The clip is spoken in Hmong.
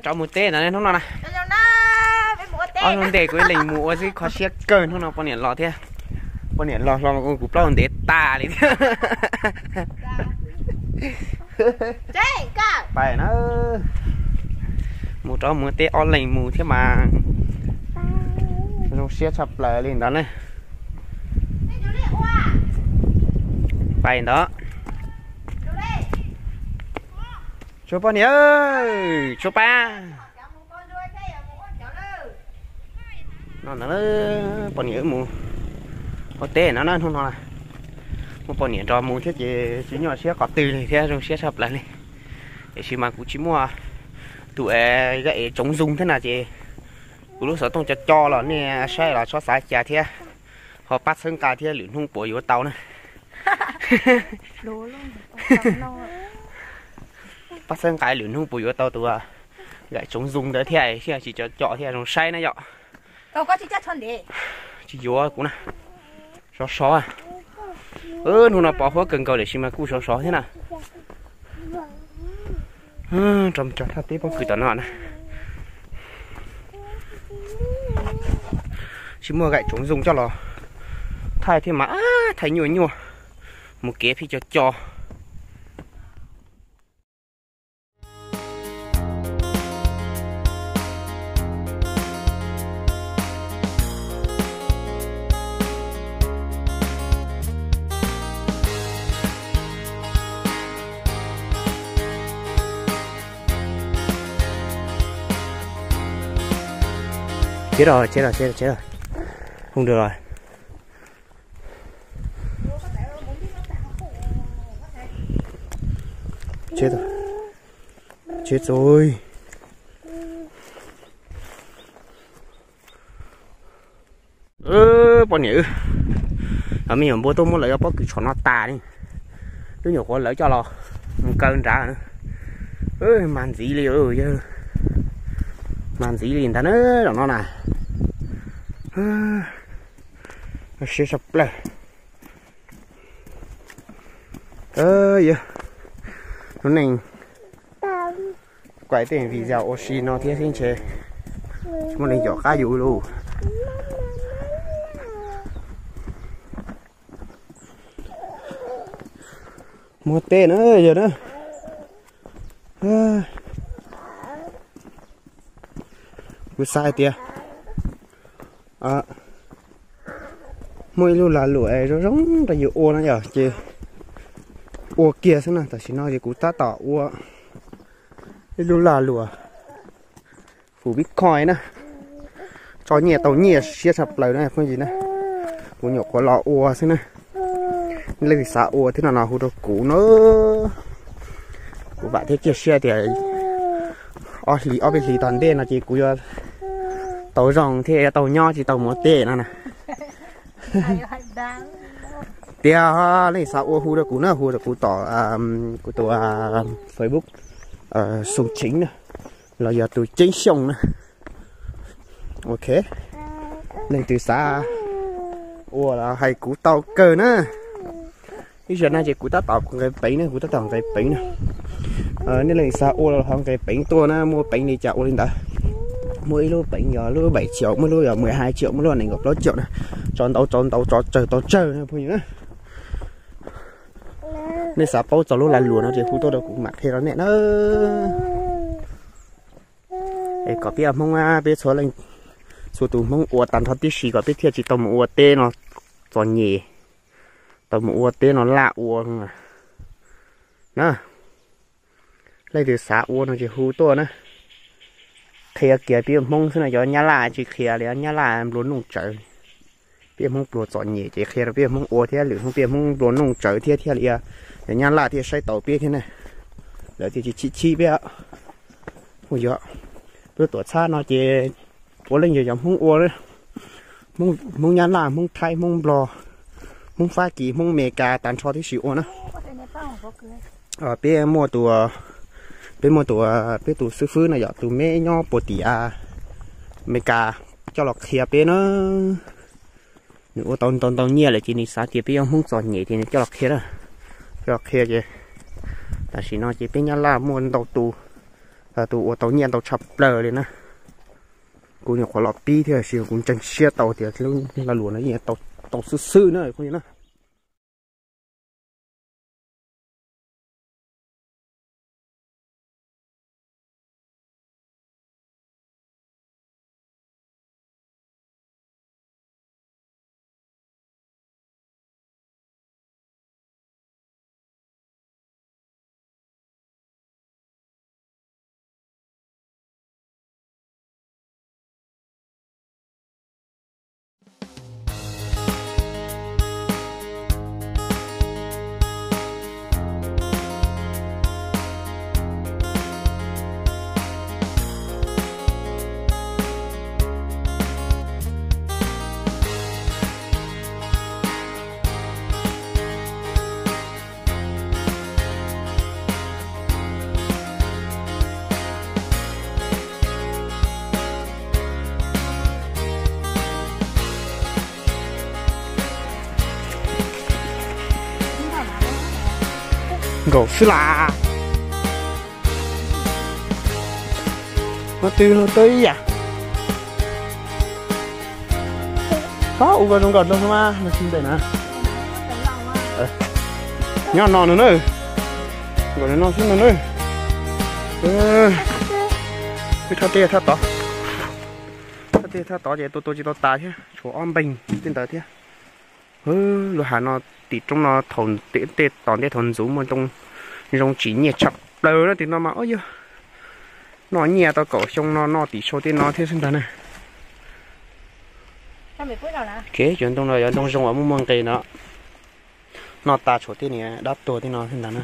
Rov mus teb ntawd hnub no na. Ob hnub ntev kuv ib leeg mus ua xwb kho siab kawg hnub no poj niam los thiab. Poj niam los hlo kuv plaub ntev tas li thiab. Pais na, mus rov mus teb ob leeg mus thiab mas zoo siab tshaj plaws li ntawd na. Pais ntawd. Tshuav poj niam, tshuav pab. No ntawd poj niam wb mus ua teb no na hnub no. Muaj poj niam nrog mus thiab ces tsis nyuaj siab qhov twg li thiab zoo siab tshaj plaws li. Tiam sis mas kuv tsis muaj tus es zaj es tsoov zoo thiab na ces kuv lub xov tooj co co los nej saib los txhob xav cas thiab. Ho pab txhawb nqa thiab lwm hnub puas yuav tau na. Pab txhawb nqa lwm hnub puas yuav tau tus zaj tsoov zoo ntawd thiab thiaj tsis co co thiaj zoo saib na yom. Tsis yuav kuv na. Sov sov. Hnub no pos huab kawg nkaus tiam sis mas kuj sov sov thiab na. Rau cov thaj teb pob kws tom no na. Tsis muaj zaj tsoov zoo coj los thaij thiab mas thaij nyuaj nyuaj. Mus kev pheej co co. Chev los, chev los, chev los, chev los. Hoo dua los. Chev txus. Poj niam wb, me nyuam npua tuaj muab lawv pob kws tshov no tas li. Lub nyuam qhuav lawv coj los mus kaw nrad na. Mas ntxiv li, yawg, mas ntxiv li ntag na, zaum no na. Siab tshaj plaws. Yog lub neej kuaj tej video ua si no thiab xwb ntshe muaj neeg caum qab yus lauj. Muag teb na yog na. Kuv xav hais tias muaj ib lub lag luam zoo zoo rau yus ua no yog ces ua kiag xwb na. Tam sim no ces kuv tab tom ua ib lub lag luam hu Bitcoin na, tso nyiaj tau nyiaj siab tshaj plaws na phooj ywg na. Kuv nyuam qhuav los ua xwb na. Leej twg xav ua thiab no no hu rau kuv na. Kuv vam thiab cia siab tias ob hlis ob peb hlis tom ntej no ces kuv yuav tau zoo thiab yuav tau nyob tsis tau mus ua teb no na. Tias leej xav ua hu rau kuv na, hu rau kuv tom kuv tus Facebook Xoo Cheev na, los yog tus Ceeb Xyooj na. Ok, leej twg xav ua los hais kuv tau kawg na. Ib zaug no ces kuv tab tom nqis peev na, kuv tab tom nqis peev na. Nej leej xav ua los ho nqis peev tuaj na, muaj peev li cas ua li ntawd. Muaj ib lub peev yog lub bảy triệu, muaj lub yog mười hai triệu, muaj lub nees nkaum plaub triệu na. Tso ntau tso ntau, tso tsawg tau tsawg na phooj ywg na. Nej xav paub txog lub lag luam no ces hu tuaj rau kuv mam qhia rau nej na. Es kom peb Hmoob, peb txhua leej txhua tus Hmoob ua tag nrho tib si kom peb thiaj tsis tau mus ua teb no txom nyem, tau mus ua teb no laj ua na. Leej twg xav ua no ces hu tuaj na. Qhia kiag peb Hmoob xwb na, cov Nyab Laj tsis qhia li, Nyab Laj nplua nuj tsawv. Peb Hmoob pluag txom nyem ces qhia rau peb Hmoob ua thiab lwm hnub peb Hmoob nplua nuj tsawv thiab thiaj li, cov Nyab Laj thiaj saib taus peb thiab na. Lawv thiaj tsis chim chim peb. Hu yog lub tuam txhab no ces puav leej yog cov Hmoob ua, Hmoob Nyab Laj, Hmoob Thaib, Hmoob Nplog, Hmoob Fab Kis, Hmoob Amelikas tag nrho tib si ua na. Peb muaj tus, peb muaj tus, peb tus xib fwb no yog tus me nyob puag tim Amelikas coj los qhia peb na. Nws ua tau ntau ntau nyiaj lawm ces nws xav tias peb yuav Hmoob txom nyem ces nws coj los qhia na. Coj los qhia ces tam sim no ces peb Nyab Laj muaj ntau tus Tus ua tau nyiaj ntau tshaj plaws li na. Kuv nyuam qhuav los pib thiab, tab sis kuv ntseeg siab tau tias lub lag luam no yeej tau xwb xwb na, phooj ywg na. Nkaum xwb las. Mas twb los twb ib yam. Ob, ua zoo nkauj dlua mas no tsis ntev na. Nyob no no na. Nkaum no xwb no na. Wb thaj teb thaj tod. Thaj teb thaj tod ces tua tua tsis tau tas thiab, tshuav ob npeeg tej ntawd thiab. Lub hav no, tim roob no thaum tej tom ntej thaum ntxov muaj ntoo zoo tsim nyiaj tshaj plaws na, tim no mas yog noj nyiaj tau kaum xyoo no noj tim sau tej no thiab xwb ntag na. Kev cov ntoo no yog ntoo zoo uas muaj muaj nqis no, noj tas tshuav tej niag dab tuag tej no xwb ntag na.